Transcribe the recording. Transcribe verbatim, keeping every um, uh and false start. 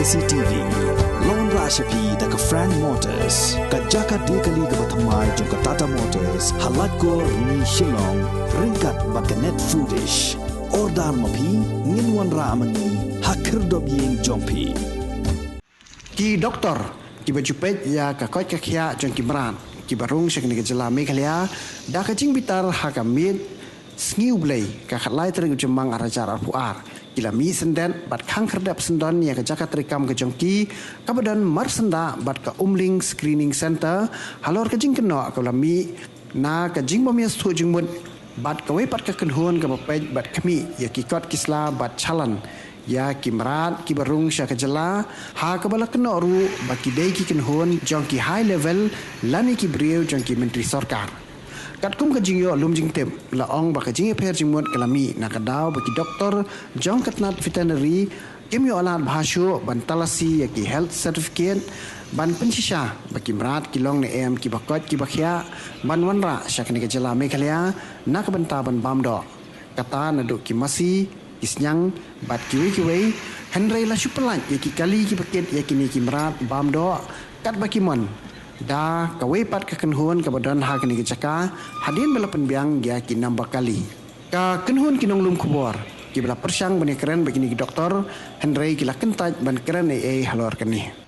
C T V. Long ra sha phi da ka Frank Motors, ka jaka die kali kaba thymmai jong ka Tata Motors ha Laitkor, Rni, Shillong, ryngkat bad ka Net Foodish. Order ma phi, ngin wanrah ma ngi ha khyrdop ïing jong phi. Ki doktor kiba ju peit ïa ka koit ka khiah jong ki mrad kiba rung sha kane ka jylla Meghalaya da ka jingbitar ha ka miet Sngi U Blei, ka khatlai tarik u Jymmang arhajar arphew ar, ki la mih syndet bad khang khyrdep syndon ïa ka jaka treikam ka jong ki, kaba don marsyndah bad ka Umling Screening Centre, halor ka jingkynnoh kaba la mih na ka jingbym ïasngewthuh jingmut bad kawei pat ka kynhun kaba peit bad khmih ïa ki kot ki sla bad chalan ïa ki mrad kiba rung sha ka jylla, ha kaba la kynnoh ruh ba ki dei ki kynhun jong ki high level lane ki briew jong ki myntri sorkar. Katkum ka jingïoh lum jingtip, la ong ba ka jingïapher jingmut ka la mih na ka daw ba ki doktor jong ka tnat veterinary kim ïoh lad bha shuh ban talasi ïa ki health certificate, ban pynshisha ba ki mrad ki long ne em kiba koit kiba khiah ban wanrah sha kane ka jylla Meghalaya na ka bynta ban bam doh, kata naduh ki masi, ki sniang bad kiwei kiwei. Hynrei la shu pyllait ïa ki kali kiba kit ïa kine ki mrad bam doh katba ki mon da kawei pat ka kynhun kaba don ha kane ka jaka, hadien ba la pynbiang ïa ki number kali. Ka kynhun ki nonglum khubor kiba la pyrshang ban ïakren bad kine ki doktor, hynrei ki la kyntait ban kren ei ei halor kane.